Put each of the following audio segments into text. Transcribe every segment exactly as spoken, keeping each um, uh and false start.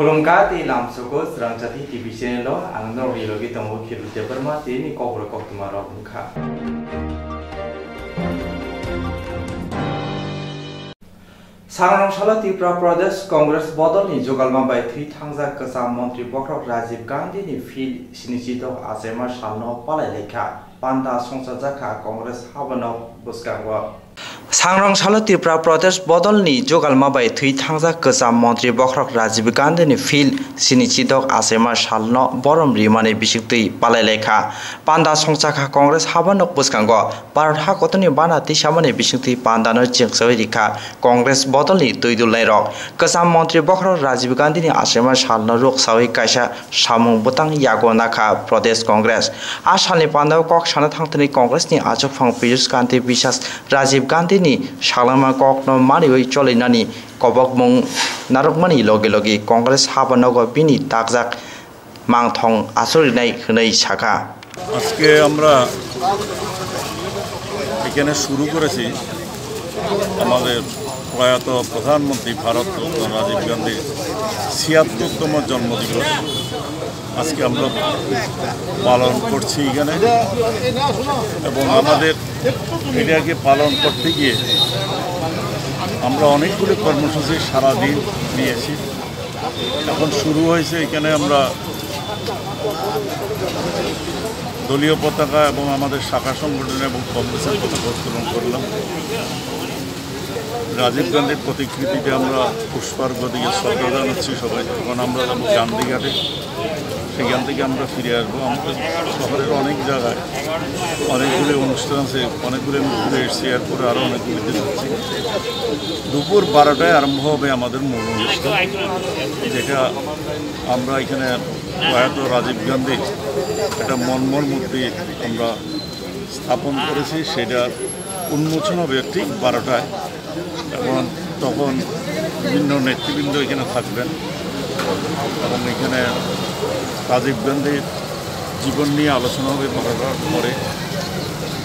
Khulumkha tei lamsogo Chwrangchati T V channel o ang norok ni logi tongo Khiru Debbarma tini kokborok koktwma rok wngkha. Sangrong salo Tripura Pradesh Congress bodolni jugalma bai thwi thangjak kwcham montri bokhorok Rajiv Gandhini phil sinichi dok achaima salno palai laikha, panda songchajakha Congress habanok bwskango. Sangrong salo Tripura Pradesh bodolni jugalma bai thwi thangjak kwcham montri bokhorok Rajiv Gandhini phil sinichi dok achaima salno borom rimani bisingtwi palai laikha, panda songchakha Congress habanok bwskango. Bharat hakotorni bana tisamani bisingtwi pandano chengsawi rikha Congress bodolni twi dulnairok. Kwcham montri bokhorok Rajiv Gandhini achaima salno ruksawi kaisa samung bwtang yago nakha Pradesh Congress. A salni pandao kok sana thangtini Congressni achukphang Piyush Kanti Biswas Rajiv Gandhini salangma kokno maniwi cholinani kobokmung narwkmani loge loge Congress habanogo bini takjak mangthong achurinai hwnwi sakha. আজকে আমরা এখানে শুরু করেছি আমাদের প্রয়াত প্রধানমন্ত্রী ভারত রত্ন রাজীব গান্ধীর ছিয়াত্তরতম জন্মদিবস। আজকে আমরা পালন করছি এখানে, এবং আমাদের এটাকে পালন করতে গিয়ে আমরা অনেকগুলো কর্মসূচি সারাদিন নিয়েছি। এখন শুরু হয়েছে, এখানে আমরা দলীয় পতাকা এবং আমাদের শাখা সংগঠন এবং কংগ্রেসের পতাকা উত্তোলন করলাম। রাজীব গান্ধীর প্রতিকৃতিতে আমরা পুষ্পার্ঘ্য দিয়ে শ্রদ্ধা জানাচ্ছি সবাই। এখন আমরা যাবো গান্ধীঘাটে, সেখান থেকে আমরা ফিরে আসবো। আমাদের শহরের অনেক জায়গায় অনেকগুলি অনুষ্ঠান আছে, অনেকগুলি আমি ঘুরে এসেছি, এরপরে আরও অনেকগুলিতে যাচ্ছি। দুপুর বারোটায় আরম্ভ হবে আমাদের মূল অনুষ্ঠান, যেটা আমরা এখানে প্রয়াত রাজীব গান্ধীর একটা মর্মর মূর্তি আমরা স্থাপন করেছি, সেটা উন্মোচন হবে ঠিক বারোটায়। এবং তখন বিভিন্ন নেতৃবৃন্দ এখানে থাকবেন এবং এখানে রাজীব গান্ধীর জীবন নিয়ে আলোচনা হবে বারোটার পরে,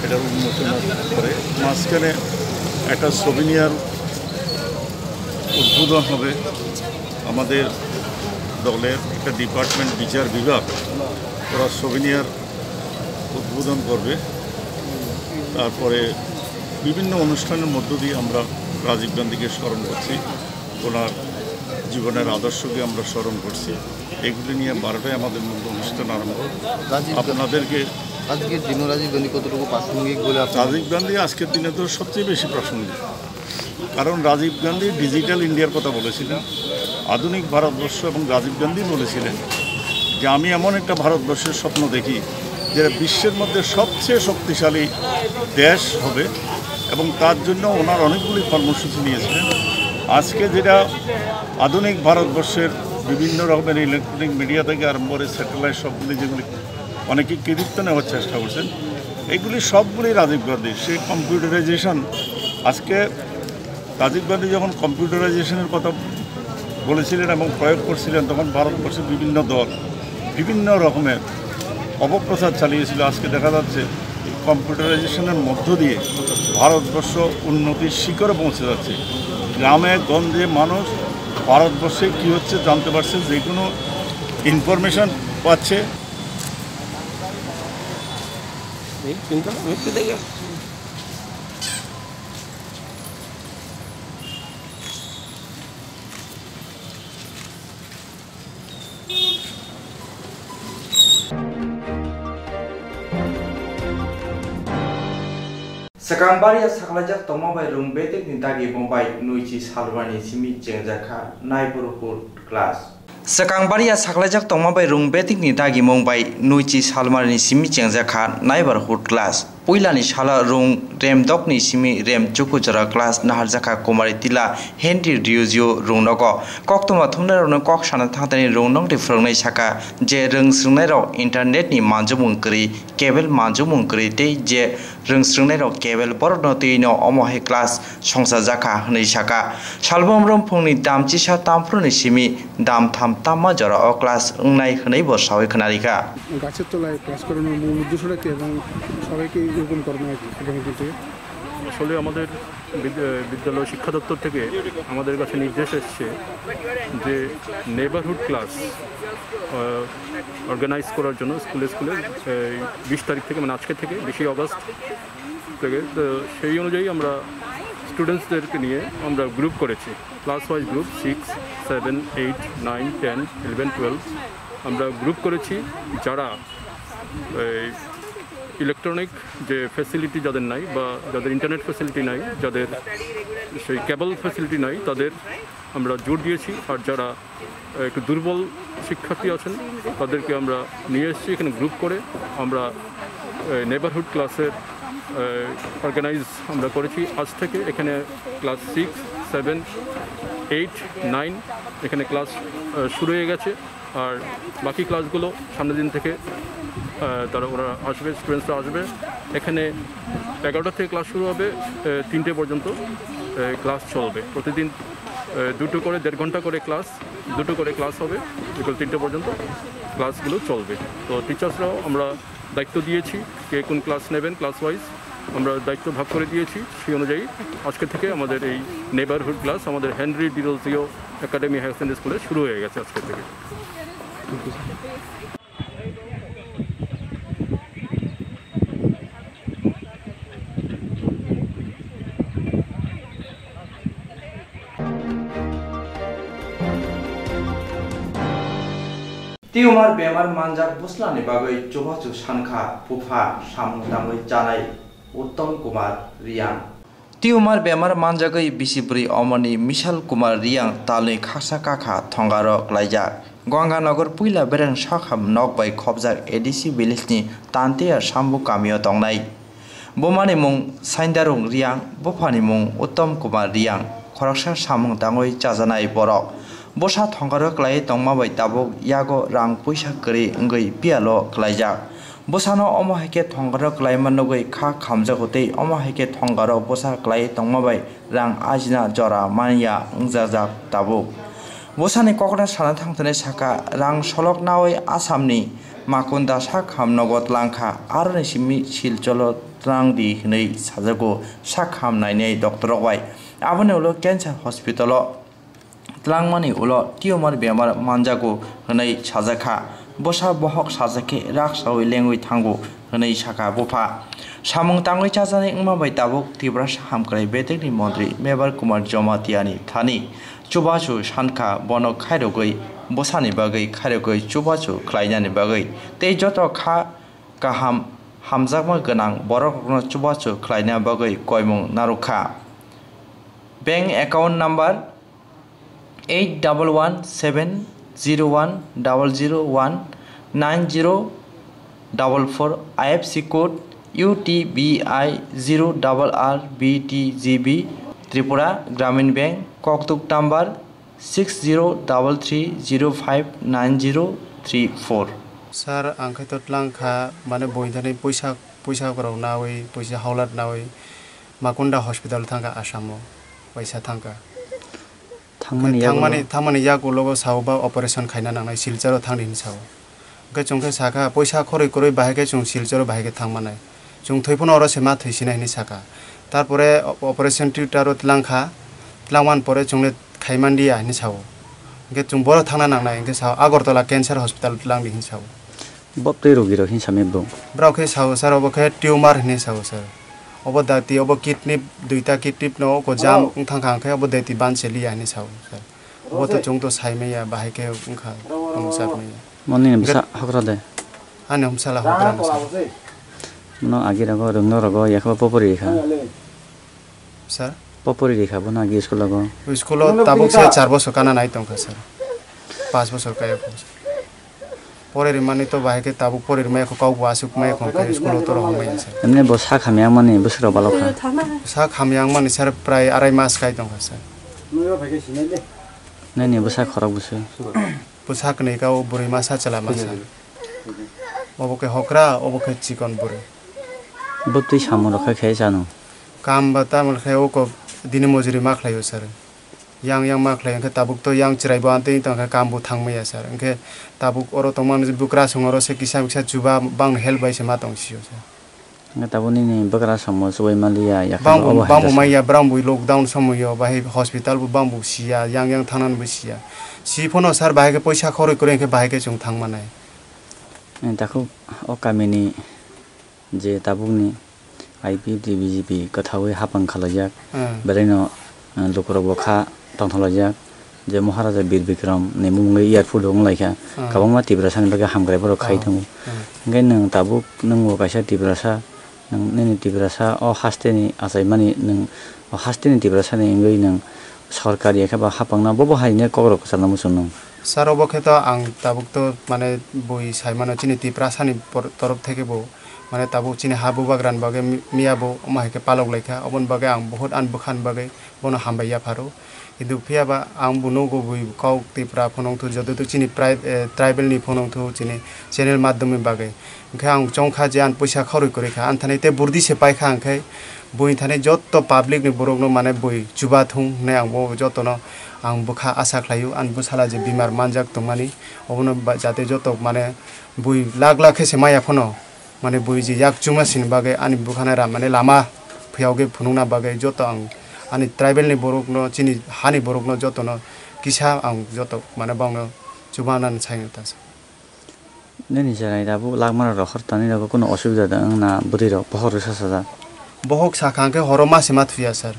এটার উন্মোচন করে। মাঝখানে একটা সোভেনিয়ার উদ্বোধন হবে। আমাদের দলের একটা ডিপার্টমেন্ট, বিচার বিভাগ, ওরা সোভেনিয়ার উদ্বোধন করবে। তারপরে বিভিন্ন অনুষ্ঠানের মধ্য দিয়ে আমরা রাজীব গান্ধীকে স্মরণ করছি, ওনার জীবনের আদর্শকে আমরা স্মরণ করছি। এগুলি নিয়ে বারোটায় আমাদের মূল অনুষ্ঠান আরম্ভ। রাজীব গান্ধী আপনাদেরকে আজকের দিনে রাজীব গান্ধী কতটুকু প্রাসঙ্গিক বলে আপনি মনে রাজীব গান্ধী আজকের দিনে তো সবচেয়ে বেশি প্রাসঙ্গিক, কারণ রাজীব গান্ধী ডিজিটাল ইন্ডিয়ার কথা বলেছিলেন, আধুনিক ভারতবর্ষ, এবং রাজীব গান্ধী বলেছিলেন যে, "আমি এমন একটা ভারতবর্ষের স্বপ্ন দেখি, যেটা বিশ্বের মধ্যে সবচেয়ে শক্তিশালী দেশ হবে", এবং তার জন্য ওনার অনেকগুলি কর্মসূচি নিয়েছিলেন। আজকে যেটা আধুনিক ভারতবর্ষের বিভিন্ন রকমের ইলেকট্রনিক মিডিয়া থেকে আরম্ভ করে স্যাটেলাইট, সবগুলি যেগুলি অনেকে কৃতিত্ব নেওয়ার চেষ্টা করছেন, এগুলি সবগুলি রাজীব গান্ধী। সেই কম্পিউটারাইজেশন, আজকে রাজীব গান্ধী যখন কম্পিউটারাইজেশনের কথা বলেছিলেন এবং প্রয়োগ করছিলেন, তখন ভারতবর্ষের বিভিন্ন দল বিভিন্ন রকমের অপপ্রচার চালিয়েছিল। আজকে দেখা যাচ্ছে এই কম্পিউটারাইজেশনের মধ্য দিয়ে ভারতবর্ষ উন্নতির শিখরে পৌঁছে যাচ্ছে। গ্রামে গঞ্জে মানুষ ভারতবর্ষে কী হচ্ছে জানতে পারছে, যে কোনো ইনফরমেশন পাচ্ছে। Swkang baria saklaijak tongma bai rung betekni dagimung bai nuichi salmani simi chengjakha neighborhood class. Swkang baria saklaijak tongma bai rung betekni dagimung bai nuichi salmani simi chengjakha neighborhood class. Puilani salo rung remdokni simi rem chuku jora class naharjakha Kumari Tila Henry Riojio rung nogo. Koktwma thumnairokno kok sana thangtani rung nokni phwrwngnai saka je rwng swrwngnairok internetni manjukmung kwrwi, cable manjukmung kwrwi tei je rwng swrwngnairok cable borokno twiwi no omo hai class songchajakha hwnwi saka. Salbom romphungni dam chisa tamphuruni simi dam tham tamma jora o class wngnai hwnwi bo sawi khwnarikha. গাছের তলায় ক্লাস করানোর মূল উদ্দেশ্যটা কি এবং সবাইকে এরকম করানো হয় কি আগামী দিন থেকে? আসলে আমাদের বিদ-, বিদ্যালয় শিক্ষা দপ্তর থেকে আমাদের কাছে নির্দেশ এসছে যে নেবারহুড ক্লাস অর্গানাইজ করার জন্য স্কুলে স্কুলে, এই বিশ তারিখ থেকে, মানে আজকে থেকে, বিশে আগস্ট থেকে। তো সেই অনুযায়ী আমরা স্টুডেন্টসদেরকে নিয়ে আমরা গ্রুপ করেছি, class wise group, six, seven, eight, nine, ten, eleven, twelve. আমরা গ্রুপ করেছি। যারা এই ইলেকট্রনিক যে ফ্যাসিলিটি যাদের নাই বা যাদের ইন্টারনেট ফ্যাসিলিটি নাই, যাদের সেই কেবল ফ্যাসিলিটি নাই, তাদের আমরা জোর দিয়েছি। আর যারা একটু দুর্বল শিক্ষার্থী আছেন, তাদেরকে আমরা নিয়ে এসেছি এখানে গ্রুপ করে। আমরা নেবারহুড ক্লাসের অর্গানাইজ আমরা করেছি। আজ থেকে এখানে class six, seven, eight, nine এখানে ক্লাস শুরু হয়ে গেছে। আর বাকি ক্লাসগুলো সামনের দিন থেকে, আহ, তারা, ওরা আসবে, স্টুডেন্টসরা আসবে। এখানে এগারোটা থেকে ক্লাস শুরু হবে, আহ, তিনটে পর্যন্ত, আহ, ক্লাস চলবে। প্রতিদিন, আহ, দুটো করে, দেড় ঘন্টা করে ক্লাস, দুটো করে ক্লাস হবে, বিকেল তিনটে পর্যন্ত ক্লাসগুলো চলবে। তো টিচার্সরাও আমরা দায়িত্ব দিয়েছি, কে কোন ক্লাস নেবেন, ক্লাস ওয়াইজ আমরা দায়িত্ব ভাগ করে দিয়েছি। সেই অনুযায়ী আজকে থেকে আমাদের এই নেবারহুড ক্লাস আমাদের হেনরি ডিরোজিও একাডেমি হায়ার সেকেন্ডারি স্কুলে শুরু হয়ে গেছে আজকে থেকে। Tumor bemar manjak bwslani bagwi chubachu sankha bupha samung tangwi chanai Uttom Kumar Reang. Tumor bemar manjagwi bisi bwrwi omoni Mishal Kumar Reang talni khaksa kakha thongaro klaijak. Ganganagar puila bereng sakham nok bai khobjak A D C village ni Tantiya Sambu kamio tongnai. Bumani mung Saindarung Reang, buphani mung Uttom Kumar Reang, khoroksa samung tangwi chajanai borok. Bwsa thongaro klaiwi tongma bai tabuk yago rang puisa kwrwi wngwi piyalo klaijak. Bwsano omo hai khe thongaro klaima nugwi kha khamjago tei omo hai khe thongaro bwsa klaiwi tongma bai rang ajina jora manya wngjajak tabuk. Bwsani kokno sana thangthani saka, rang solok nawi Assamni Makunda sak ham nogo tlangkha, aroni simi Silchoro tlang di hwnwi sajago sak ham nainai doctorrok bai. Aboni ulo cancer hospitalo tlangmani ulo tumor bemar manjago hwnwi sajakha. Bwsa bohok sajakhe rak sawi lengwi thango hwnwi sakha bupha. Samung tangwi chajaknai wngma bai tabuk Tiprasa Hamkrai Bedekni Montri Mebar Kumar Jamatia ni thani chubachu sankha, bono khairogwi bwsani bagwi khairogwi chubachu khlainani bagwi tei joto kha kaham hamjakma gwnang borokrokno chubachu khlaina bagwi koimung narwkha. Bank account number eight double one seven zero one double zero one nine zero double four, I F S C code U T B I zero double R B T G B, Tripura Gramin Bank, kokduk number six zero double three zero five nine zero three four. Sir, ang khe to tlang kha, mane bointhani puisa, puisa rok nawi, puisa haulat nawi, Makunda hospital thangkha Assam o, paisa thangkha. Thangmani yagulo? Thangmani, thangmani yagulo sao ba operation khaina nangnai, Silchar o thangdi hinwi sao. Hwnkhe chwng khe sakha, poisa khoroi kwrwi bahai khe chwng Silchar o bahai khe thang manai. Chwng thwi phano oro se ma thwi sinai hinwi sakha. Tarpore o-, operation theater o tlang kha, tlang man pore chwng le khai man diya hinwi sao. Hwnkhe chwng boro thangna nangnai, hwnkhe sao Agartala Cancer Hospital tlang di hinwi sao. Bo twi rogi rok hinwi samya bo? Borok khe sao sir, obo khe tumor hinwi sao sir. Obo dati, obo kidney, duita kidney no ko jam wng thang kha, hwnkhe obo dati ban se liya hinwi sao sir. Obo to chwng to sai maya, bahai khe wngkha, tongchak maya. Moni ni bwsa hokra de? Ani bwsala hokra no sir. Bono agi rogo, rwngno rogo, yakho popori rikha. Sir? Popori rikha bono agi school o. School o tabuk se char bosor kana nai tongkha sir. Panch bosor kaya kho sir. Pore rimani to bahai khe tabuk pore rimaya kho, kok bo aswk maya kho, hwnkhe school o toro hamya sir. Emne bo sak hamya mani bwswk rok balok kha? Sak hamya wngmani sir prai arai mas kai tongkha sir. Nini bwsa khorok bwswk? Bwsa kwnwi ka o bwrwi masa chwla masa. Obo khe hokra, obo khe chikon bwrwi. Bo twi samung rok khe khe chano? Kam ba tamo khe o ko dini mojori ma khlai o sir. Yang yang ma khlai, hwnkhe tabuk to yang chwrai bo amtwi tong khe kam bo thang maya sir. Hwnkhe tabuk oro tongmani bwkrasong oro se kisa kisa chuba bang help bai se ma tong sio sir. Hwnkhe tabuk nini bwkra samung chubai manliya, yakhe bangbo, obo hai bangbo jasa. Manya, brang bui lockdown somoyo, bahai hospital bo bangbo siya, yang yang thangnani bo siya. Si phano sir, bahai khe poisa khoroi kwrwi hwnkhe bahai khe chwng thang manai. Eh, takhuk o kamini je tabukni I P F T B J P kwthaui hapang khalaijak, hmm, belaino, eh, lukurok bo kha tongthokjak, je Maharaja Bir Bikram ni mungwi airport o wnglaikha, hmm, kwbangma Tiprasa ni bagwi hamkrai borok khai, oh, tongo. Hmm. Hwnkhe nwng tabuk nwng bo kaisa Tiprasa, nwng nini Tiprasa o haste ni achaimani, nwng o haste ni Tiprasa ni wngwi nwng sorkar ya khe ba hapang na bo bo hai ne kok rok kwchang na muchung nung. Sir, obo khe to ang tabuk to mane bui sai mano chini Tiprasa ni por-, torof theke bo mane tabuk chini ha bubagra ni bagwi mi-, miya bo omo hai khe palok lai kha, oboni bagwi ang buhut ani bwkha ni bagwi bono hambai ya pharo. Kintu phiya ba ang bo nugo bui kok Tipra phunuk thu, joto to chini pri-, eh, tribal ni phunuk thu chini channel madhyam ni bagwi. Hwnkhe ang chong kha je ani puisa khoroi kwrwi kha, ani thani tei burdi se pai kha, hwnkhe buini thani joto public ni borok no mane bui chuba thung hwnwi ang bo joto no ang bwkha asa khlai o, ani bwsala je bimar manjak tongmani, obono ba-, jate joto mane bui lak lak khe se maya phano. Mane bui je yak chuma sini bagwi ani bwkhano ra mane lama phiyok khe phunukna bagwi joto ang ani tribal ni borok no, chini hani borok no joto no kisa ang joto mane bangno chubanani sai ta. Nini chwrai tabuk lakma rok rohor tani rok kuno osubida da wng na bwtwi rok bohor rwsa sajak. Bohok sakha hwnkhe horo mase ma thuya sir.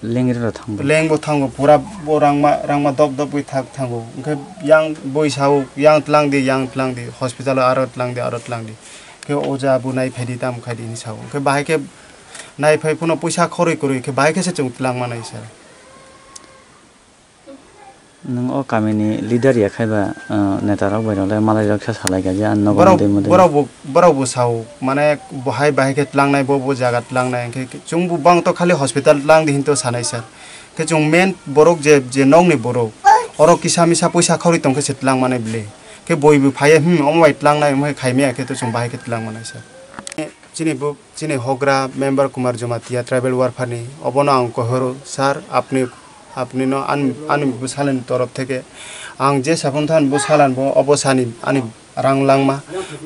Lengri rok thango. Leng bo thango, pura bo rangma, rangma dop dop wi thak thango. Hwnkhe yang boi sao, yang tlang di, yang tlang di, hospital o aro tlang di, aro tlang di. Khe oja bo nai phai di, tam khai di hinwi sao. Hwnkhe bahai khe nai phai phano puisa khoroi kwrwi khe bahai khe se chwng tlang manai sir. Nwng o kamini leader ya khai ba, ah, neta rok bai rok le malai rok sa salai kha je, ang nogo borok, mudui mudui. Borok bo, borok bo sao, mane, bo hai bahai khe tlangnai, bo, bo jaga tlangnai, hwnkhe chwng bo bang to khali hospital tlang di hinto sanai sir. Khe chwng main borok je, je nokni borok, oro kisa misa puisa khorwi tong khe se tlang manai bwle. Khe boi bo phaiya, hmm, omo bai tlangnai, omo hai khai maya khe to chwng bahai khe tlang manai sir. Chini bo, chini hogra member Kumar Jamatia tribal warfare ni, obono ang kohoro, "Sir, apni, apni no an-, ani bwsalani torof theke ang je saphang than bwsalan bo obo sani ani rang langma.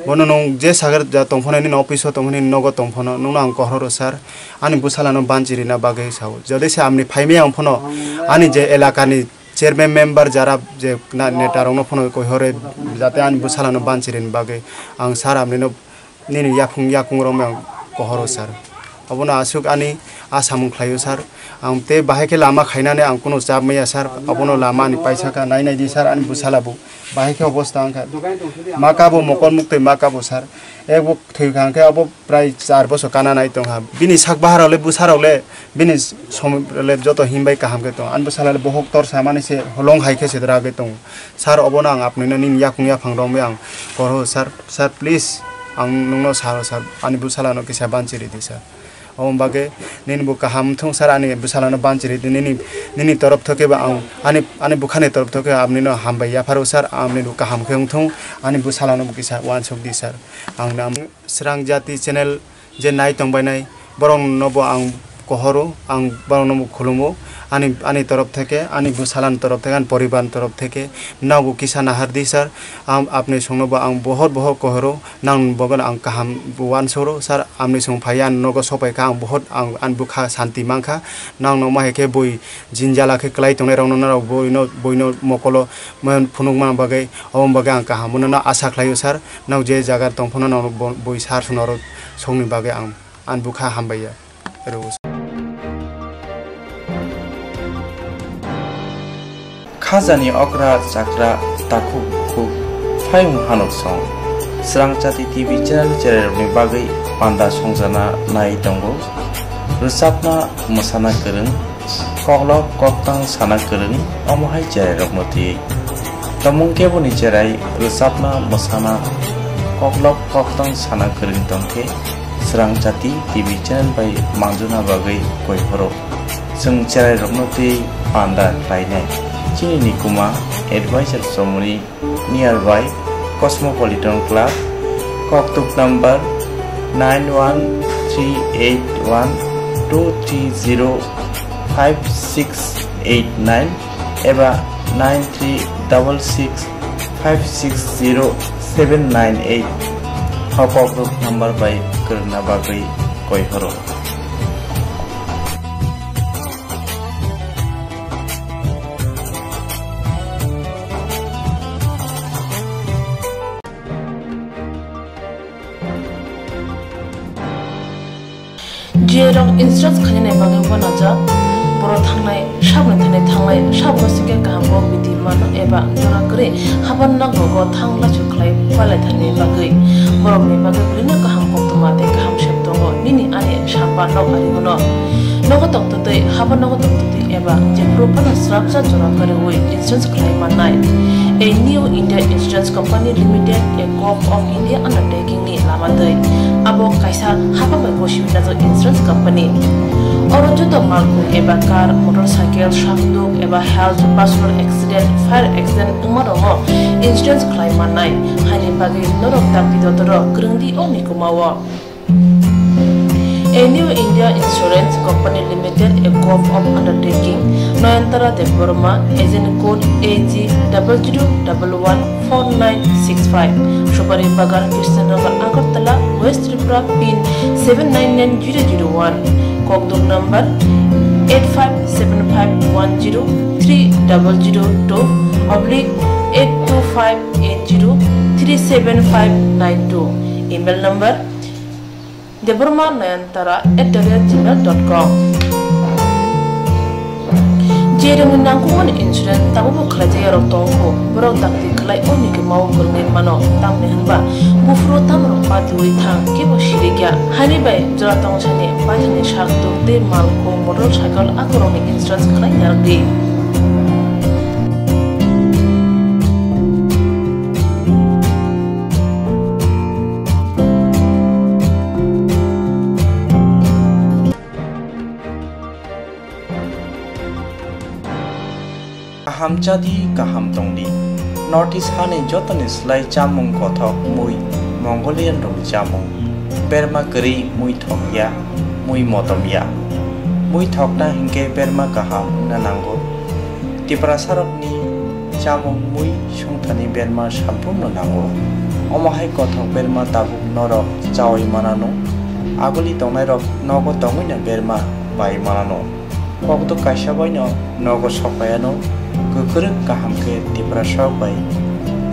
Bono nwng je sagar ja tongphano nini office o tongphano nini nogo tongphano nwngno ang kohoro sir, ani bwsalano banchi rina bagwi sao. Jodi se amni phaimaya wngphano ani je elakani chairman member jara je na-, neta rokno phano kohore jate ani bwsalano banchi rini bagwi ang sir amnino nini yaphung yakung romwi ang kohoro sir. Obono aswk ani a samung khlaio sir. Ang tei bahai khe lama khainani ang kunu chap maya sir. Obono lama ani paisa kha, nai nai di sir, ani bwsala bo bahai khe obosta wngkha. Ma kabo mokol muktwi ma kabo sir. Ebo thwi kha hwnkhe abo prai char bosor kana nai tongkha. Bini sak baharok le bwsarok le bini som-, le joto himbai kaham khe tong. Ani bwsala le bohok tor samani se holong hai khe se ragwi tongo. Sir, obono ang apnino nini yakung yaphang romwi ang koro sir. Sir, please, ang nungno saro sir, ani bwsalano kisa banchi ridi sir. Omo bagwi nini bo kaham thung sir, ani bwsalano banchi ridi, nini, nini torof thokeba ang, ani, ani bwkhani torof thoke amnino hambai yapharo sir, amni bo kaham khe wngthung, ani bwsalano bo kisa uansuk di sir. Ang nam Srang Jati channel je nai tongbainai, borokno bo ang kohoro, ang borokno bo khulumo, ani, ani torof theke, ani bwsalani torof theke, ani poribarni torof theke, nobo kisa nahardi sir, am, apni songno bo ang bohor bohor kohoro, nang bogon ang kaham uansoro sir, amni song phaiya ang nogo sopaikha, ang bohor ang ani bwkha santi mankha, nang nokma hai khe bui jinjala khe kwlai tongnai rokno norok boino, boino mokolo phunukma bagwi, omo bagwi ang kaham, bono no asa khlaio sir, nok je jaga tongphano nok bo-, bui sir sono oro songni bagwi ang ani bwkha hambai ya rwo. Khajani okra chakra takhuk bukhuk phayung hanuk song. Srang Jati T V channel chererokni bagwi panda songjana nai tongo. Rwchapna mwsana kwrwng, koklop koktang sana kwrwng, omo hai cherairokno twiwi. Tomung keboni cherai rwchapna, mwsana, koklop koktang sana kwrwng tongkhe Srang Jati T V channel bai manjuna bagwi koi phoro. Chwng cherairokno twiwi panda khlainai. Chini nikuma advisor chomoni nearby Cosmopolitan Club, koktuk number nine one three eight one two three zero five six eight nine eba nine three double six five six zero seven nine eight. O koktuk number bai kwrwngna bagwi koi horo. Jerok insurance khainani bagwi uanajak, borok thangnai saboni thani thanglai sabno sikhe kaham kok bidi mano eba jora kwrwi haban nok rogo thang lachu khlai pailaithani bagwi borokni bagwi bwrwino kaham koktwma tei kaham sep tongo nini ani samba nok arigono. Nogo tongtwtwi haban nogo tongtwtwi eba jephuru phano swrapsa jora kwrwi insurance khlai mannai. A New India Insurance Company Limited, a Gov of India undertaking ni lama twi. Abo kaisa hapang bai gosiwi najak insurance company. Oro joto malkhung eba car, motorcycle, sakduk eba health, personal accident, fire accident wngma rokno insurance khlai mannai. Haini bagwi norok dakti dotoro kwrwng di o mikuma o. A New India Insurance Company Limited, a Gov of undertaking, Nayantara Debbarma, agent code A G double zero double one four nine six five, Subari Bagan, Krishnanagar, Agartala, West Tripura, pin seven nine nine zero zero one, kokduk number eight five seven five one zero three double zero two oblique eight two five eight zero three seven five nine two, email number debbarma nayantara at the rate gmail dot com. Jerokni nangkukmani insurance tabukbo khlaijak yarok tongo, borok dakti khlai o mikuma o kwrwngwi mano, tamni hwnba buphuru tamrok patiwi thang kebo sirikya. Haini bai jora tongsani paithakni sakduk tei malkhung, motorcycle akorokni insurance khlai narwkdi. Kaham chadi, kaham tongdi. North East hani jotoni slai chamung kothok mui, Mongolian rokni chamung. Berma kwrwi mui thokya, mui motomya. Mui thokna hinkhe berma kaham wngna nango. Tiprasarokni chamung mui songthani berma samphurno nango. Omo hai kothok berma tabuk norok chaui manano. Aguli tongnairok nogo tongwino berma bai manano. Kokduk kaisa baino nogo sokpaiano. Kwkrwk kaham khe Tiprasarok bai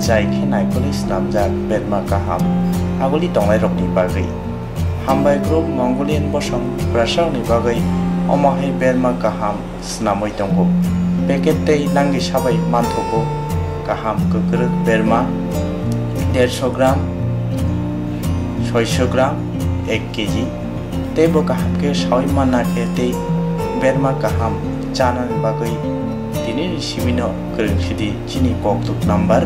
jai khe naikolwi swnamjak berma kaham aguli tongnairokni bagwi. Hambai group Mongolian bosong Tiprasarokni bagwi omo hai berma kaham swnamwi tongo. Packet tei langwi sabai manthogo kaham kwkrwk berma derso gram, soiso gram, ek kg. Tei bo kaham khe saui manna khe tei berma kaham chanani bagwi tinini simino kwrwng sidi chini kokduk number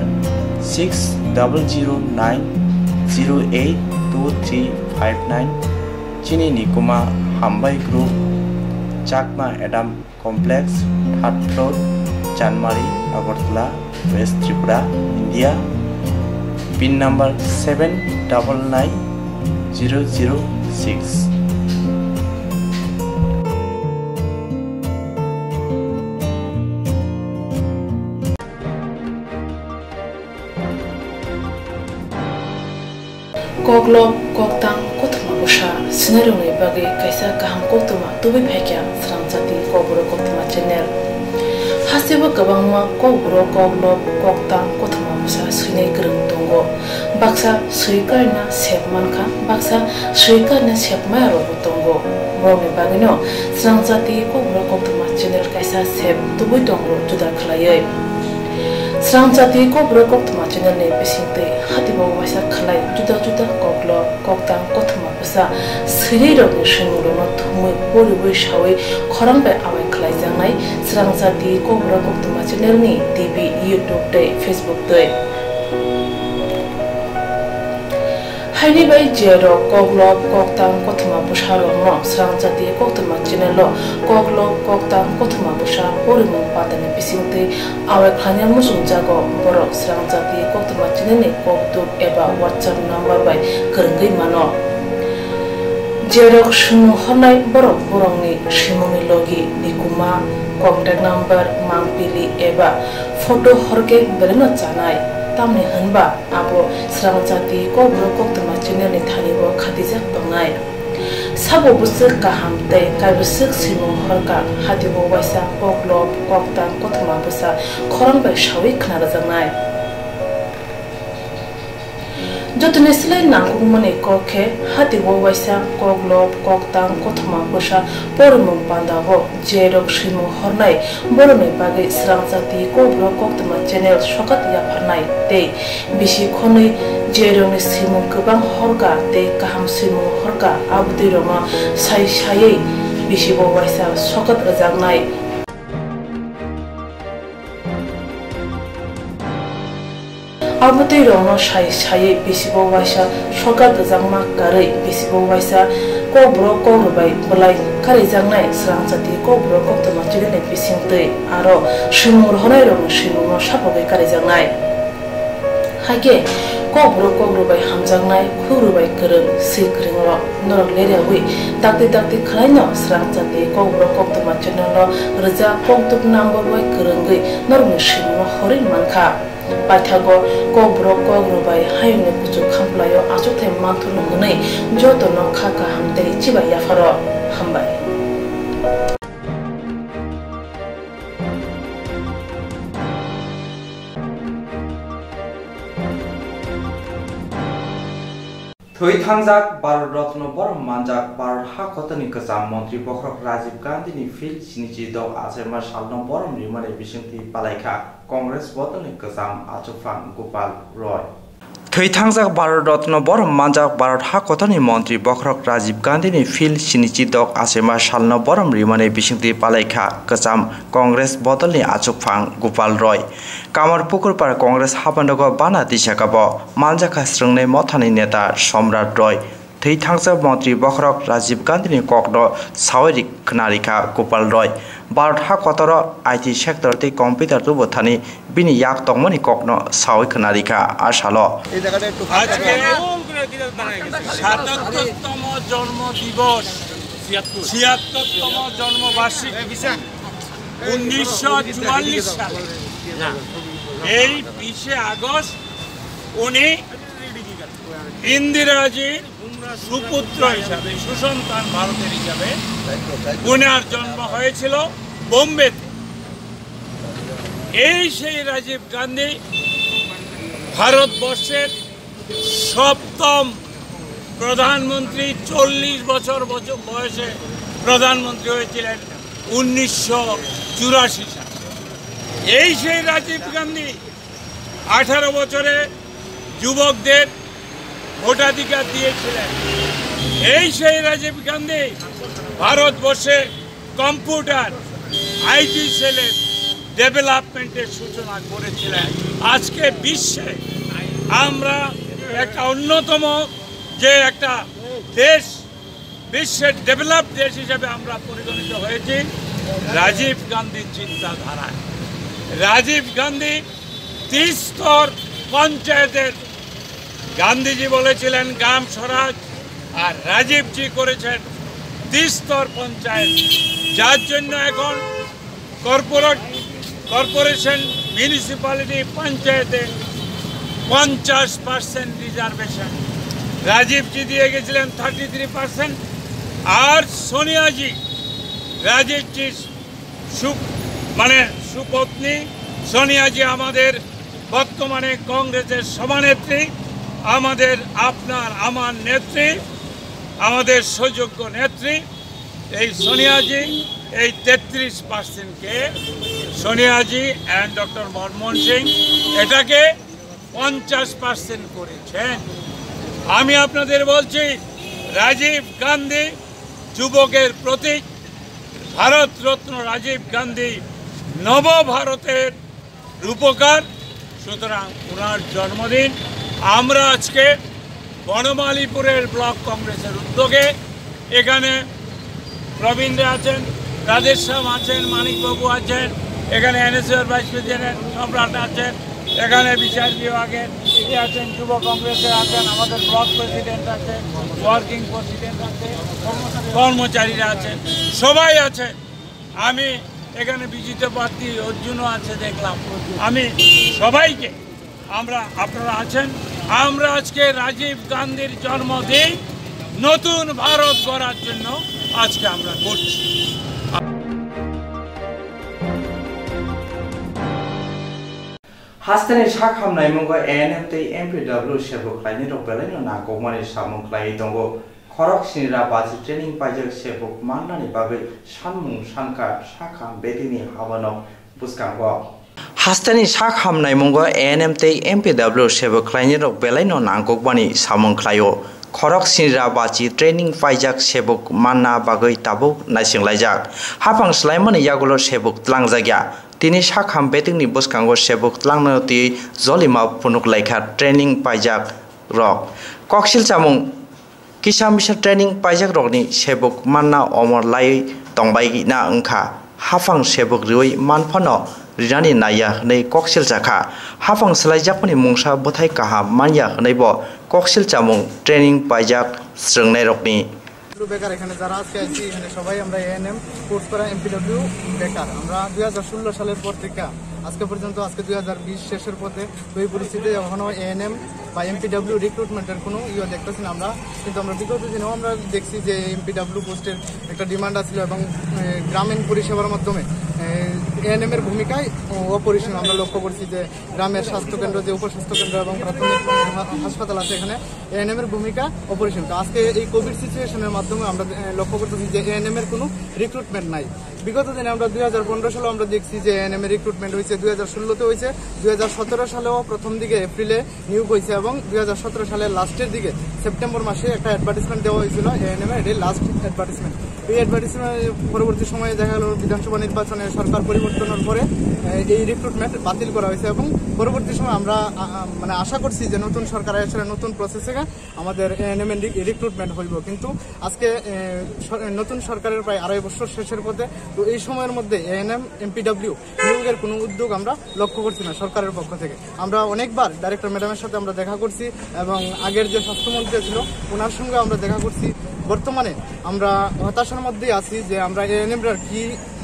six double zero nine zero eight two three five nine. Chini nikuma Hambai Group, Chakma Adam Complex, third floor, Chanmari, Agartala, West Tripura, India. Pin number seven double nine zero zero six. Koklob, koktang, kothoma bwsa swinairokni bagwi kaisa kaham koktwma tubui phaikha Srangchati Kokborok Koktwma channel. Hasteo kwbangma kokborok, koklob, koktang, kothoma bwsa swinai kwrwng tongo. Baksa swi karna sep mankha, baksa swi karna sep maya rokbo tongo. Borokni bagwino Srangchati Kokborok Koktwma channel kaisa sep tubui tongo juda khlaiwi. Srangchati Kokborok Koktwma channel ni bisingtwi hatibo waisa khlai juda juda koklob, koktang, kothoma bwsa swinai rokni swimungrokno thumwi poriwi sawi khorang bai awai khlaijaknai Srangchati Kokborok Koktwma channel ni T V, YouTube tei Facebook twi. Haini bai je rok koklob, koktang, kothoma bwsa rokno Srangchati Koktwma channel o koklob, koktang, kothoma bwsa porimung patani bisingtwi awai khlaina muchungjago, borok Srangchati Koktwma channel ni kokduk eba WhatsApp number bai kwrwngwi mano. Je rok swimung hornai borok borokni swimungni logi, nikuma, contact number, mangpili eba photo horkhe belai no chanai. Tamni hwnba abo Srang Jati Kokborok Koktwma channel ni thani o khatijak tongnai. Sabo bwswk kaham tei kaibwswk swimung horka, hati o waisa kok lop, kok tang, kothoma bwsa khorang bai sawi khna rwjaknai. Jotoni slai nangkukmani kok khe hati o waisa kok lop, kok tang, kothoma bwsa porimung panda o je rok swimung hornai borokni bagwi Srang Jati Kokborok Koktwma channel sokat yapharnai tei bisi khonwi je rokni swimung kwbang horka tei kaham swimung horka abotwi rokno sai saiwi bisi o waisa sokat rwjaknai. Abotwi rokno sai saiwi bisi o waisa sokat rwjakma karwi bisi o waisa Kokborok Kokrwbai bwlai karijaknai Srang Jati Kokborok Koktwma channel ni bisingtwi aro swimung rohornai rokni swimungno sapogwi karijaknai. Hakhe Kokborok Kokrwbai hamjaknai, Kokrwbai kwrwng, swi kwrwng rok norok leryawi dakti dakti khwlaino Srang Jati Kokborok Koktwma channel no rwjak kokduk number bai kwrwngwi norokni swimungno horwi mankha. Paithago Kokborok Kokrwbai hayungni kuchuk khamplaio achukthai manthurno hwnwi jotono kha kaham tei chibai yapharo. Hambai. Thwi thangjak Bharat Ratna borom manjak Bharat ha kotorni kwcham montri bokhorok Rajiv Gandhini phil sinichi dok achaima salno borom rimani bisingtwi palaikha Congress bodolni kwcham achukphang Gopal Roy. Thwi thangjak Bharat Ratna borom manjak Bharat ha kotorni montri bokhorok Rajiv Gandhini phil sinichi dok achaima salno borom rimani bisingtwi palaikha kwcham Congress bodolni achukphang Gopal Roy. Kamarpukur par Congress habanogo bana tisakabo manjakha swrwngnai mothani neta Somrat Roy. Thwi thangjak montri bokhorok Rajiv Gandhini kokno sawi ri-, khna rikha Gopal Roy. Bharat ha kotoro I T sector tei computer tubu thani bini yak tongmani kokno sawi khna rikha a salo. আজকে সাতাত্তরতম জন্ম দিবস, ছিয়াত্তরতম জন্মবার্ষিকী, উনিশশো চুয়াল্লিশ সালে এই বিশে আগস্ট উনি ইন্দিরাজির সুপুত্র হিসাবে, সুসন্তান ভারতের হিসাবে উনার জন্ম হয়েছিল বোম্বেতে। এই সেই রাজীব গান্ধী, ভারতবর্ষের সপ্তম প্রধানমন্ত্রী, চল্লিশ বছর বছ-, বয়সে প্রধানমন্ত্রী হয়েছিলেন উনিশশো চুরাশি সালে। এই সেই রাজীব গান্ধী আঠারো বছরে যুবকদের ভোটাধিকার দিয়েছিলেন। এই সেই রাজীব গান্ধী ভারতবর্ষে কম্পিউটার, আইটি সেলের ডেভেলপমেন্টের সূচনা করেছিলেন। আজকে বিশ্বে আমরা একটা অন্যতম যে একটা দেশ, বিশ্বের ডেভেলপ দেশ হিসেবে আমরা পরিগণিত হয়েছি রাজীব গান্ধীর চিন্তাধারায়। রাজীব গান্ধী ত্রিস্তর পঞ্চায়েতের, গান্ধীজি বলেছিলেন গ্রাম স্বরাজ, আর রাজীবজি করেছেন ত্রিস্তর পঞ্চায়েত, যার জন্য এখন কর্পোরেট, কর্পোরেশন, মিউনিসিপ্যালিটি, পঞ্চায়েতে পঞ্চাশ পার্সেন্ট রিজার্ভেশন রাজীবজি দিয়ে গেছিলেন, থার্টি থ্রি পার্সেন্ট। আর সোনিয়াজি, রাজীবজির সু-, মানে সুপত্নী সোনিয়াজি আমাদের বর্তমানে কংগ্রেসের সভানেত্রী, আমাদের, আপনার, আমার নেত্রী, আমাদের সুযোগ্য নেত্রী। এই সোনিয়াজি এই তেত্রিশ পার্সেন্টকে, সোনিয়াজি অ্যান্ড ডক্টর মনমোহন সিং এটাকে পঞ্চাশ পার্সেন্ট করেছেন। আমি আপনাদের বলছি, রাজীব গান্ধী যুবকের প্রতীক, ভারত রত্ন রাজীব গান্ধী নব ভারতের রূপকার। সুতরাং ওনার জন্মদিন আমরা আজকে বনমালীপুরের ব্লক কংগ্রেসের উদ্যোগে এখানে প্রবীণরা আছেন, রাধেশ্যাম আছেন, মানিকবাবু আছেন, এখানে এনএসইউর ভাইস প্রেসিডেন্ট সম্রাট আছেন, এখানে বিচার বিভাগের ইয়ে আছেন, যুব কংগ্রেসের আছেন, আমাদের ব্লক প্রেসিডেন্ট আছেন, ওয়ার্কিং প্রেসিডেন্ট আছে, কর্মচারীরা আছেন, সবাই আছেন। আমি এখানে বিজিত প্রার্থী অর্জুনও আছে দেখলাম। আমি সবাইকে আমরা, আপনারা আছেন। আমরা আজকে রাজীব গান্ধীর জন্মদিন নতুন ভারত গড়ার জন্য আজকে আমরা করছি। Hasteni sak hamnai mungo A N M tei M P W sebuk khlainai rok belai no nangkukmani samung khlaiwi tongo. Khorok sinira baji training paijak sebuk mannani bagwi sanmung sankha sak ham betini habano bwskango. Hasteni sak hamnai mungo A N M tei M P W sebuk khlainai rok belai no nangkukmani samung khlaio. Khorok sinira baji training paijak sebuk manna bagwi tabuk naisinglaijak. Hapang swlaimani yagulo sebuk tlangjakya. Tini sak ham betini bwskango sebuk tlangna twi jolima phunuk laikha training paijak rok. Koksil chamung kisa misa training paijak rokni sebuk manna omor lai tongbai na wngkha. Hapang sebuk riwi manphano rinani naiya hwnwi koksil chakha. Hapang swlaijakmani mungsa bwthai kaham manya hwnwi bo koksil chamung training paijak swrwngnairokni. বেকার এখানে যারা আজকে আছি, এখানে সবাই আমরা ANM course করা এমপিডব্লিউ বেকার। আমরা দুই হাজার ষোলো সালের পর থেকে আজকে পর্যন্ত, আজকে দুই হাজার বিশ শেষের পথে, তো এই পরিস্থিতিতে এখনো এএনএম বা এমপিডব্লিউ রিক্রুটমেন্টের কোনো ইয়ে দেখতেছি না আমরা। কিন্তু আমরা বিগত দিনেও আমরা দেখছি যে এমপিডব্লিউ পোস্টের একটা ডিমান্ড আছিল এবং এ, গ্রামীণ পরিষেবার মাধ্যমে এএনএম এর ভূমিকায় অপরিসীম আমরা লক্ষ্য করছি যে গ্রামের স্বাস্থ্যকেন্দ্র, যে উপস্বাস্থ্যকেন্দ্র এবং প্রাথমিক হা-, হাসপাতাল আছে, এখানে এএনএম এর ভূমিকা অপরিসীম। তো আজকে এই কোভিড সিচুয়েশনের মাধ্যমে আমরা এ, লক্ষ্য করতেছি যে এএনএম এর কোনো রিক্রুটমেন্ট নাই। বিগত দিনে আমরা দুই হাজার পনেরো সালেও আমরা দেখছি যে এএনএম এর রিক্রুটমেন্ট হয়েছে, দুই হাজার ষোলোতে হয়েছে, দুই হাজার সতেরো সালেও প্রথম দিকে এপ্রিলে নিয়োগ হয়েছে এবং দুই হাজার সতেরো সালের লাস্টের দিকে সেপ্টেম্বর মাসে একটা অ্যাডভার্টাইজমেন্ট দেওয়া হয়েছিল এএনএম এর, এটাই লাস্ট অ্যাডভার্টাইজমেন্ট। এই অ্যাডভার্টাইজমেন্ট পরবর্তী সময়ে দেখা গেল বিধানসভা নির্বাচনে সরকার পরিবর্তনের পরে এ, এই রিক্রুটমেন্ট বাতিল করা হয়েছে এবং পরবর্তী সময় আমরা আ, আ, মানে আশা করছি যে নতুন সরকার আসলে নতুন প্রসেসে আমাদের এএনএম এর রি-, রিক্রুটমেন্ট হইব। কিন্তু আজকে এ, স-, নতুন সরকারের প্রায় আড়াই বছর শেষের পথে। তো এই সময়ের মধ্যে এএনএম এমপিডব্লিউ নিয়োগের কোনো উদ্যোগ আমরা লক্ষ্য করছি না সরকারের পক্ষ থেকে। আমরা অনেকবার ডাইরেক্টর ম্যাডামের সাথে আমরা দেখা করছি এবং আগের যে স্বাস্থ্যমন্ত্রী ছিল ওনার সঙ্গে আমরা দেখা করছি। বর্তমানে আমরা হতাশার মধ্যেই আছি যে আমরা এএনএমরা কি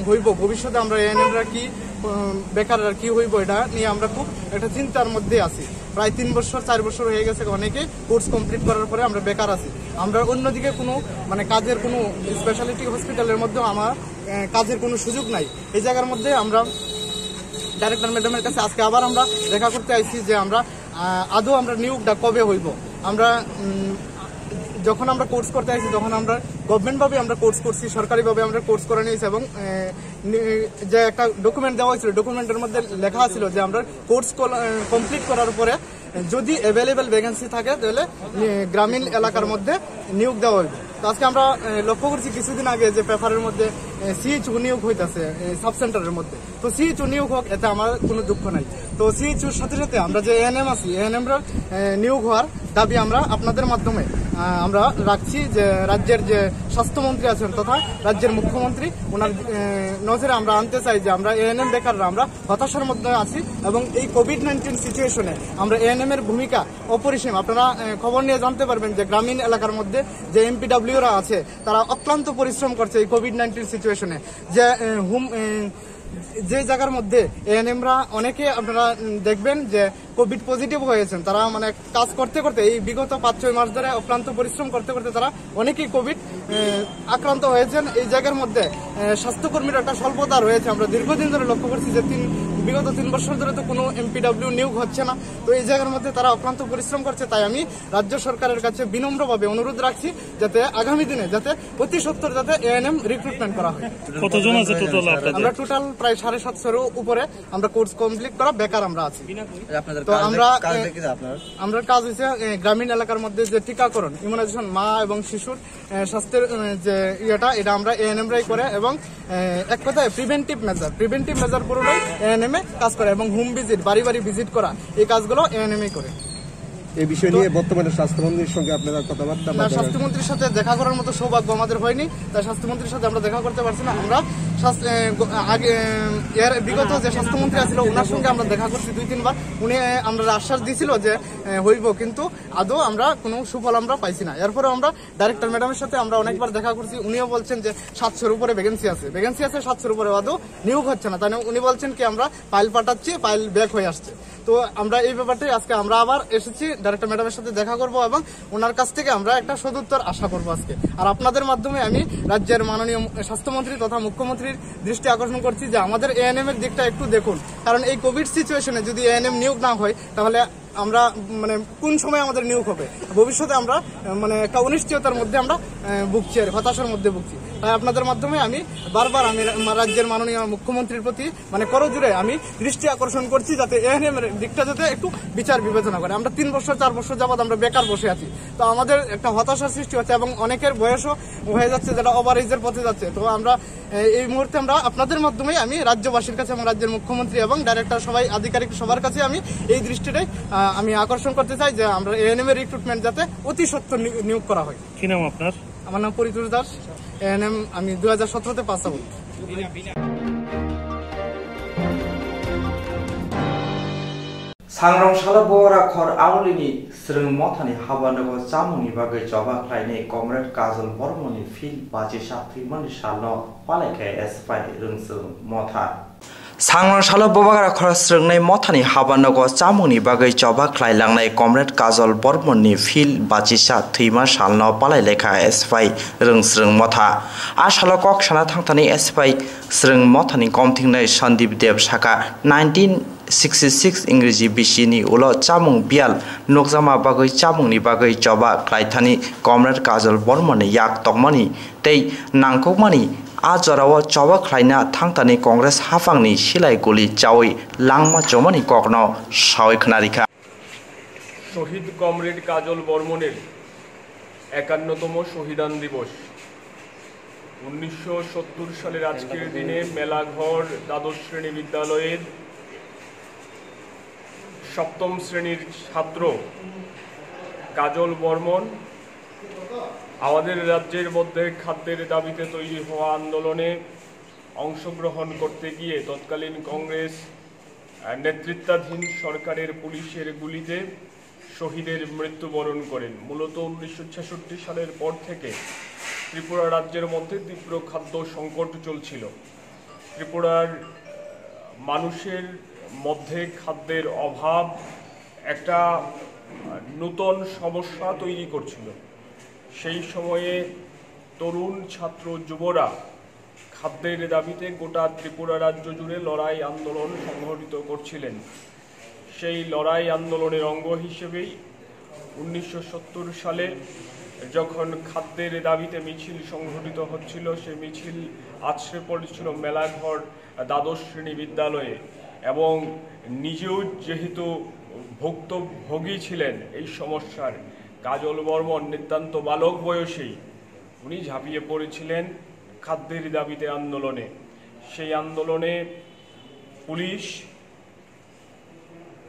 হইব, ভবিষ্যতে আমরা এএনএমরা কি, উম, বেকাররা কি হইব, এটা নিয়ে আমরা খুব একটা চিন্তার মধ্যে আছি। প্রায় তিন বছর, চার বছর হয়ে গেছে, অনেকে কোর্স কমপ্লিট করার পরে আমরা বেকার আছি। আমরা অন্যদিকে কোনো, মানে, কাজের কোনো স্পেশালিটি হসপিটালের মধ্যেও আমার, এ, কাজের কোনো সুযোগ নাই। এই জায়গার মধ্যে আমরা ডাইরেক্টর ম্যাডামের কাছে আজকে আবার আমরা দেখা করতে আইছি যে আমরা, আহ, আদৌ আমরা নিয়োগটা কবে হইব। আমরা, উম, যখন আমরা কোর্স করতে আইছি, তখন আমরা গভর্নমেন্ট ভাবে আমরা কোর্স করছি, সরকারিভাবে আমরা কোর্স করে নিয়েছি এবং, এ, নি-, যে একটা ডকুমেন্ট দেওয়া হয়েছিল, ডকুমেন্টের মধ্যে লেখা ছিল যে আমরা কোর্স কল-, এ, কমপ্লিট করার পরে যদি অ্যাভেলেবল ভ্যাকেন্সি থাকে, তাহলে, এ, গ্রামীণ এলাকার মধ্যে নিয়োগ দেওয়া হইবে। তো আজকে আমরা, এ, লক্ষ্য করছি কিছুদিন আগে যে পেপারের মধ্যে, এ, সিএইচও নিয়োগ হইতাছে, এ, সাব সেন্টারের মধ্যে। তো সিএইচও নিয়োগ হোক, এতে আমার কোনো দুঃখ নাই। তো সিএইচওর সাথে সাথে আমরা যে এএনএম আছি, এএনএমরা, এ, নিয়োগ হওয়ার দাবি আমরা আপনাদের মাধ্যমে, আ, আমরা রাখছি যে রাজ্যের যে স্বাস্থ্যমন্ত্রী আছেন তথা রাজ্যের মুখ্যমন্ত্রী, ওনার, এ, নজরে আমরা আনতে চাই যে আমরা এএনএম বেকাররা আমরা হতাশার মধ্যে আছি এবং এই কোভিড নাইনটিন সিচুয়েশনে আমরা এএনএম এর ভূমিকা অপরিসীম। আপনারা, এ, খবর নিয়ে জানতে পারবেন যে গ্রামীণ এলাকার মধ্যে যে এমপিডব্লিউরা আছে, তারা অক্লান্ত পরিশ্রম করছে এই কোভিড নাইনটিন সিচুয়েশনে। যে, এ, হুম, এ, যে জায়গার মধ্যে এএনএমরা অনেকে আপনারা, উম, দেখবেন যে কোভিড পজিটিভ হয়েছেন, তারা, মানে, কাজ করতে করতে এই বিগত পাঁচ ছয় মাস ধরে অক্লান্ত পরিশ্রম করতে করতে তারা অনেকেই কোভিড, এ, আক্রান্ত হয়েছেন। এই জায়গার মধ্যে, এ, স্বাস্থ্যকর্মীর একটা স্বল্পতা রয়েছে। আমরা দীর্ঘদিন ধরে লক্ষ্য করছি যে তিন, বিগত তিন বছর ধরে তো কোনো এমপিডব্লিউ নিয়োগ হচ্ছে না। তো এই জায়গার মধ্যে তারা অক্লান্ত পরিশ্রম করছে, তাই আমি রাজ্য সরকারের কাছে বিনম্রভাবে অনুরোধ রাখছি যাতে আগামী দিনে যাতে অতি সত্বর যাতে এএনএম রিক্রুটমেন্ট করা হয়। কতজন আছে টোটাল আপনাদের? আমরা টোটাল প্রায় সাড়ে সাতশোর উপরে আমরা কোর্স কমপ্লিট করা বেকার আমরা আছি। আপনাদের তো কাজ আমরা, দেখ-, কাজ এ, দেখে আপনার? আমরা কাজ হচ্ছে, এ, গ্রামীণ এলাকার মধ্যে যে টিকাকরণ, ইমিউনাইজেশন মা এবং শিশুর, এ, স্বাস্থ্যের, এ, যে ইয়েটা, এটা আমরা এএনএমরাই করে এবং, এ, এক কথায় প্রিভেন্টিভ মেজার, প্রিভেন্টিভ মেজার পুরোটাই এএনএম এ কাজ করে এবং হোম ভিজিট, বাড়ি বাড়ি ভিজিট করা, এই কাজগুলো এএনএম এ করে। এই বিষয় তো নিয়ে বর্তমানে স্বাস্থ্যমন্ত্রীর সঙ্গে আপনারা কথাবার্তা না, বলেন? স্বাস্থ্যমন্ত্রীর সাথে দেখা করার মতো সৌভাগ্য আমাদের হয়নি, তাই স্বাস্থ্যমন্ত্রীর সাথে আমরা দেখা করতে পারছি না। আমরা স্বাস্থ্য-, এ, গ-, আগে, এ, এর বিগত যে স্বাস্থ্যমন্ত্রী আছিল, ওনার সঙ্গে আমরা দেখা করছি দুই তিনবার। উনি, এ, আমরা আশ্বাস দিয়েছিল যে, এ, হইব, কিন্তু আদৌ আমরা কোনো সুফল আমরা পাইছি না। এরপরে আমরা ডাইরেক্টর ম্যাডামের সাথে আমরা অনেকবার দেখা করছি, উনিও বলছেন যে সাতশোর উপরে ভ্যাকেন্সি আছে, ভ্যাকেন্সি আছে সাতশোর উপরে, আদৌ নিয়োগ হচ্ছে না। তাই উনি বলছেন কি, আমরা ফাইল পাঠাচ্ছি, ফাইল ব্যাক হয়ে আসছে। তো আমরা এই ব্যাপারটাই আজকে আমরা আবার এসেছি, ডাইরেক্টর ম্যাডামের সাথে দেখা করব এবং ওনার কাছ থেকে আমরা একটা সদুত্তর আশা করব আজকে। আর আপনাদের মাধ্যমে আমি রাজ্যের মাননীয় মু-, স্বাস্থ্যমন্ত্রী তথা মুখ্যমন্ত্রীর দৃষ্টি আকর্ষণ করছি যে আমাদের এএনএম এর দিকটা একটু দেখুন, কারণ এই কোভিড সিচুয়েশনে যদি এএনএম নিয়োগ না হয়, তাহলে আমরা, মানে, কোন সময় আমাদের নিয়োগ হবে, ভবিষ্যতে আমরা, আহ, মানে, একটা অনিশ্চয়তার মধ্যে আমরা, আহ, ভুগছি আর হতাশার মধ্যে ভুগছি। তাই আপনাদের মাধ্যমে আমি বারবার আমি রা-, রাজ্যের মাননীয় মুখ্যমন্ত্রীর প্রতি, মানে, করজোড়ে আমি দৃষ্টি আকর্ষণ করছি যাতে এএনএম এর দিকটা যাতে একটু বিচার বিবেচনা করে। আমরা তিন বছর, চার বছর যাবত আমরা বেকার বসে আছি, তো আমাদের একটা হতাশার সৃষ্টি হচ্ছে এবং অনেকের বয়সও হয়ে যাচ্ছে, যেটা ওভার এজের পথে যাচ্ছে। তো আমরা, আহ, এই মুহূর্তে আমরা আপনাদের মাধ্যমে আমি রাজ্যবাসীর কাছে এবং রাজ্যের মুখ্যমন্ত্রী এবং ডাইরেক্টর সবাই আধিকারিক সবার কাছে আমি এই দৃষ্টিটাই, আহ, আমি আকর্ষণ করতে চাই যে আমরা এএনএম এর রিক্রুটমেন্ট যাতে অতি সত্বর নি-, নিয়োগ করা হয়। কি নাম আপনার? আমার নাম পরিতোষ দাস, এএনএম আমি দুই হাজার সতেরোতে pass out. Sangrong salo Bobara khor aulini Srwng mothani habanogo chamungni bagwi choba khlainai Comrade Kajol Bormoni phil bachisa thwimani salno palaikha S F I Rwngsrwng motha. Sangrong salo Bobara khor srwngnai mothani habanogo chamungni bagwi choba khlailangnai Comrade Kajol Bormoni phil bachisa thwima salno palailaikha S F I Rwngsrwng motha. A salo kok sana thangthani S F I Srwng mothani komthingnai Sandeep Deb saka, nineteen sixty six Ingreji bisini ulo chamung biyal nukjakma bagwi chamungni bagwi choba khlaithani Comrade Kajol Bormani yak tongmani tei nangkukmani a jorao choba khlaina thangthani Congress haphangni silai guli chaui langma chomani kokno saui khwnarikha. শহীদ কমরেড কাজল বর্মনের একান্নতম শহীদান দিবস। উনিশশো সত্তর সালের আজকের দিনে মেলাঘর দ্বাদশ শ্রেণী বিদ্যালয়ের সপ্তম শ্রেণীর ছাত্র কাজল বর্মন আমাদের রাজ্যের মধ্যে খাদ্যের দাবিতে তৈরি হওয়া আন্দোলনে অংশগ্রহণ করতে গিয়ে তৎকালীন কংগ্রেস নেতৃত্বাধীন সরকারের পুলিশের গুলিতে শহীদের মৃত্যুবরণ করেন। মূলত উনিশশো ছেষট্টি সালের পর থেকে ত্রিপুরা রাজ্যের মধ্যে তীব্র খাদ্য সংকট চলছিল। ত্রিপুরার মানুষের মধ্যে খাদ্যের অভাব একটা নূতন সমস্যা তৈরি করছিল। সেই সময়ে তরুণ ছাত্র যুবরা খাদ্যের দাবিতে গোটা ত্রিপুরা রাজ্য জুড়ে লড়াই আন্দোলন সংঘটিত করছিলেন। সেই লড়াই আন্দোলনের অঙ্গ হিসেবেই উনিশশো সত্তর সালে যখন খাদ্যের দাবিতে মিছিল সংঘটিত হচ্ছিল, সে মিছিল আছড়ে পড়েছিল মেলাঘর দ্বাদশ শ্রেণী বিদ্যালয়ে এবং নিজেও যেহেতু ভুক্তভোগী ছিলেন এই সমস্যার, কাজল বর্মন নিতান্ত বালক বয়সেই উনি ঝাঁপিয়ে পড়েছিলেন খাদ্যের দাবিতে আন্দোলনে। সেই আন্দোলনে পুলিশ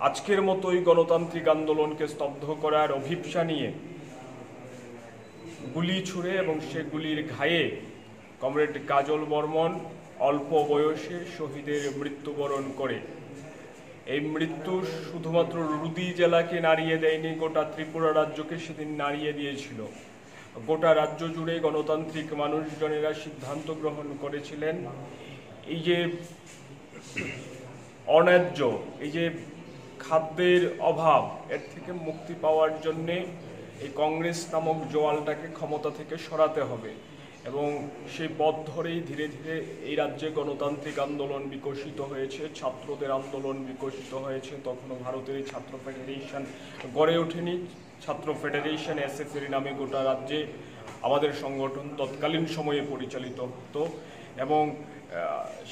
আজকের মতোই গণতান্ত্রিক আন্দোলনকে স্তব্ধ করার অভিপ্সা নিয়ে গুলি ছুড়ে এবং সে গুলির ঘায়ে কমরেড কাজল বর্মন অল্প বয়সে শহীদের মৃত্যুবরণ করে। এই মৃত্যু শুধুমাত্র রুদি জেলাকে নাড়িয়ে দেয়নি, গোটা ত্রিপুরা রাজ্যকে সেদিন নাড়িয়ে দিয়েছিল। গোটা রাজ্য জুড়ে গণতান্ত্রিক মানুষজনেরা সিদ্ধান্ত গ্রহণ করেছিলেন এই যে অন্যায্য, এই যে খাদ্যের অভাব, এর থেকে মুক্তি পাওয়ার জন্যে এই কংগ্রেস নামক জোয়ালটাকে ক্ষমতা থেকে সরাতে হবে। এবং সেই পথ ধরেই ধীরে ধীরে এই রাজ্যে গণতান্ত্রিক আন্দোলন বিকশিত হয়েছে, ছাত্রদের আন্দোলন বিকশিত হয়েছে। তখনও ভারতের এই ছাত্র ফেডারেশন গড়ে ওঠেনি। ছাত্র ফেডারেশন, এসএফ এর নামে গোটা রাজ্যে আমাদের সংগঠন তৎকালীন সময়ে পরিচালিত হতো এবং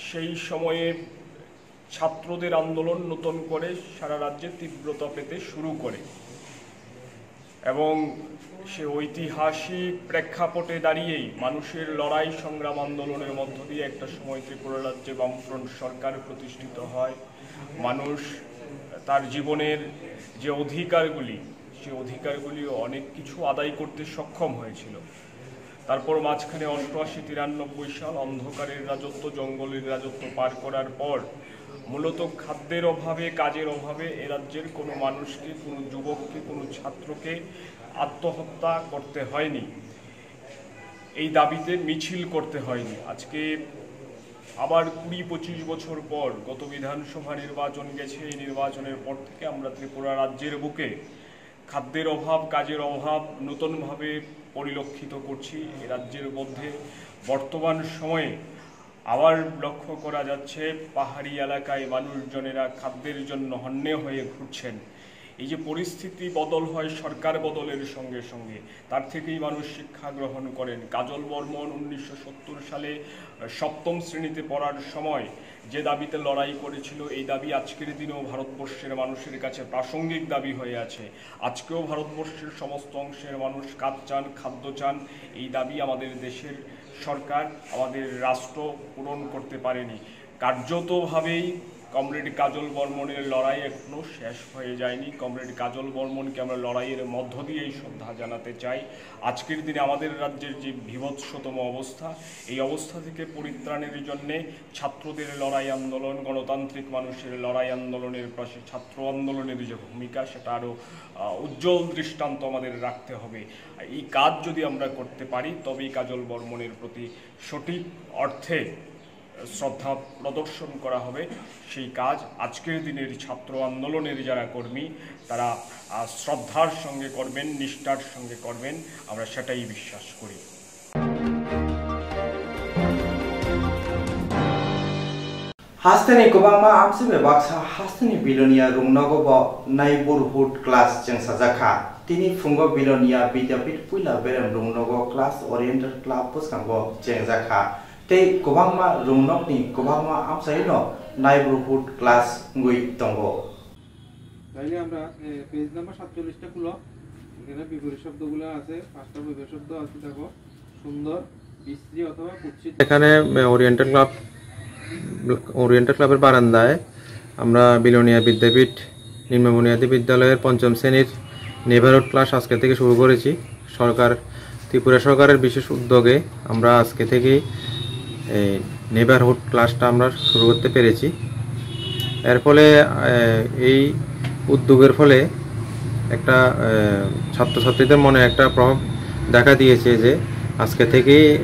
সেই সময়ে ছাত্রদের আন্দোলন নতুন করে সারা রাজ্যে তীব্রতা পেতে শুরু করে এবং সে ঐতিহাসিক প্রেক্ষাপটে দাঁড়িয়েই মানুষের লড়াই সংগ্রাম আন্দোলনের মধ্য দিয়ে একটা সময় ত্রিপুরা রাজ্যে বামফ্রন্ট সরকার প্রতিষ্ঠিত হয়। মানুষ তার জীবনের যে অধিকারগুলি, সে অধিকারগুলি অনেক কিছু আদায় করতে সক্ষম হয়েছিল। তারপর মাঝখানে অষ্টআশি তিরানব্বই সাল অন্ধকারের রাজত্ব, জঙ্গলের রাজত্ব পার করার পর মূলত খাদ্যের অভাবে, কাজের অভাবে এ রাজ্যের কোনো মানুষকে, কোনো যুবককে, কোনো ছাত্রকে আত্মহত্যা করতে হয়নি, এই দাবিতে মিছিল করতে হয়নি। আজকে আবার কুড়ি পঁচিশ বছর পর গত বিধানসভা নির্বাচন গেছে, এই নির্বাচনের পর থেকে আমরা ত্রিপুরা রাজ্যের বুকে খাদ্যের অভাব, কাজের অভাব, নতুনভাবে পরিলক্ষিত করছি এই রাজ্যের মধ্যে। বর্তমান সময়ে আবার লক্ষ্য করা যাচ্ছে, পাহাড়ি এলাকায় মানুষজনেরা খাদ্যের জন্য হন্যে হয়ে ঘুরছেন। এই যে পরিস্থিতি বদল হয় সরকার বদলের সঙ্গে সঙ্গে, তার থেকেই মানুষ শিক্ষা গ্রহণ করেন। কাজল বর্মন উনিশশো সত্তর সালে সপ্তম শ্রেণীতে পড়ার সময় যে দাবিতে লড়াই করেছিল, এই দাবি আজকের দিনেও ভারতবর্ষের মানুষের কাছে প্রাসঙ্গিক দাবি হয়ে আছে। আজকেও ভারতবর্ষের সমস্ত অংশের মানুষ কাজ চান, খাদ্য চান। এই দাবি আমাদের দেশের সরকার, আমাদের রাষ্ট্র পূরণ করতে পারেনি। কার্যতভাবেই কমরেড কাজল বর্মনের লড়াই এখনো শেষ হয়ে যায়নি। কমরেড কাজল বর্মনকে আমরা লড়াইয়ের মধ্য দিয়েই শ্রদ্ধা জানাতে চাই। আজকের দিনে আমাদের রাজ্যের যে বীভৎসতম অবস্থা, এই অবস্থা থেকে পরিত্রাণের জন্যে ছাত্রদের লড়াই আন্দোলন, গণতান্ত্রিক মানুষের লড়াই আন্দোলনের পাশে ছাত্র আন্দোলনের যে ভূমিকা, সেটা আরও, আহ, উজ্জ্বল দৃষ্টান্ত আমাদের রাখতে হবে। এই কাজ যদি আমরা করতে পারি, তবেই কাজল বর্মনের প্রতি সঠিক অর্থে শ্রদ্ধা প্রদর্শন করা হবে। সেই কাজ আজকের দিনের ছাত্র আন্দোলনের যারা কর্মী, তারা, আহ, শ্রদ্ধার সঙ্গে করবেন, নিষ্ঠার সঙ্গে করবেন, আমরা সেটাই বিশ্বাস করি। Hasteni kwbangma amchai bai baksa hasteni Bilonia rungnogo bo neighborhood class chengsajakha. Tini phungo Bilonia Vidyapith puila berem rungnogo class oriented club bwskango chengjakha. Tei kwbangma rungnokni kwbangma amchaino neighborhood class wngwi tongo. তাইলে আমরা, এ, page number সাতচল্লিশটা খুলো। এখানে বিপরীত শব্দগুলো আছে, পাঁচটা বিপরীত শব্দ আছে, দেখো, সুন্দর, বিশ্রী অথবা কুৎসিত। এখানে, এ, ওরিয়েন্টাল ক্লাব, ওরিয়েন্টাল ক্লাবের বারান্দায় আমরা বিলোনিয়া বিদ্যাপীঠ নিম্ন বুনিয়াদী বিদ্যালয়ের পঞ্চম শ্রেণীর নেইবারহুড ক্লাস আজকে থেকে শুরু করেছি। সরকার, ত্রিপুরা সরকারের বিশেষ উদ্যোগে আমরা আজকে থেকেই এই নেইবারহুড ক্লাসটা আমরা শুরু করতে পেরেছি। এর ফলে, আহ, এই উদ্যোগের ফলে একটা, আহ, ছাত্রছাত্রীদের মনে একটা প্রভাব দেখা দিয়েছে যে আজকে থেকেই, আহ,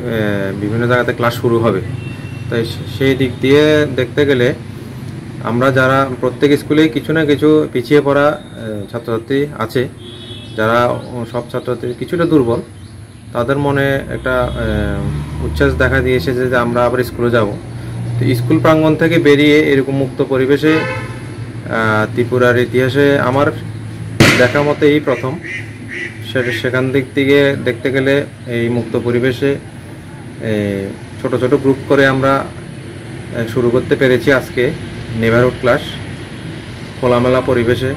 বিভিন্ন জায়গাতে ক্লাস শুরু হবে। তাই সে-, সেই দিক দিয়ে দেখতে গেলে আমরা যারা প্রত্যেক স্কুলেই কিছু না কিছু পিছিয়ে পড়া, আহ, ছাত্রছাত্রী আছে, যারা, উম, সব ছাত্রছাত্রী কিছুটা দুর্বল, তাদের মনে একটা, আহ, উচ্ছ্বাস দেখা দিয়েছে যে, যে আমরা আবার স্কুলে যাব। তো স্কুল প্রাঙ্গণ থেকে বেরিয়ে এরকম মুক্ত পরিবেশে, আহ, ত্রিপুরার ইতিহাসে আমার দেখা মতে এই প্রথম। সে-, সেখান দিক থেকে দেখতে গেলে এই মুক্ত পরিবেশে, এ, ছোট ছোট গ্রুপ করে আমরা, এ, শুরু করতে পেরেছি আজকে নেইবারহুড ক্লাস। খোলামেলা পরিবেশে,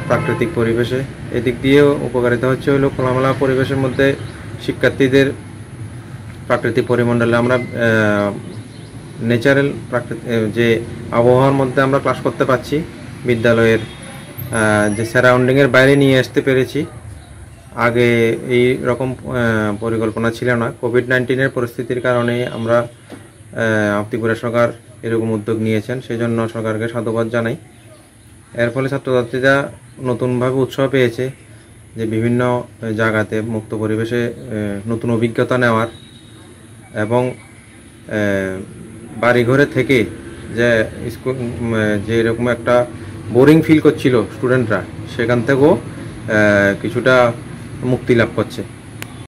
প্রাকৃতিক পরিবেশে। এদিক দিয়েও উপকারিতা হচ্ছে হলো খোলামেলা পরিবেশের মধ্যে শিক্ষার্থীদের প্রাকৃতিক পরিমণ্ডলে আমরা, আহ, ন্যাচারাল প্রাকৃতিক, আহ, যে আবহাওয়ার মধ্যে আমরা ক্লাস করতে পারছি। বিদ্যালয়ের, আহ, যে সারাউন্ডিংয়ের বাইরে নিয়ে আসতে পেরেছি। আগে এই রকম, আহ, পরিকল্পনা ছিল না। কোভিড নাইন্টিনের পরিস্থিতির কারণে আমরা, আহ, ত্রিপুরা সরকার এরকম উদ্যোগ নিয়েছেন, সেই জন্য সরকারকে সাধুবাদ জানাই। এর ফলে ছাত্রছাত্রীরা নতুনভাবে উৎসাহ পেয়েছে যে বিভিন্ন জায়গাতে মুক্ত পরিবেশে, আহ, নতুন অভিজ্ঞতা নেওয়ার এবং, আহ, বাড়িঘরে থেকে যে স্কুল, উম, যে এরকম একটা বোরিং ফিল করছিল স্টুডেন্টরা, সেখান থেকেও, আহ, কিছুটা মুক্তি লাভ করছে।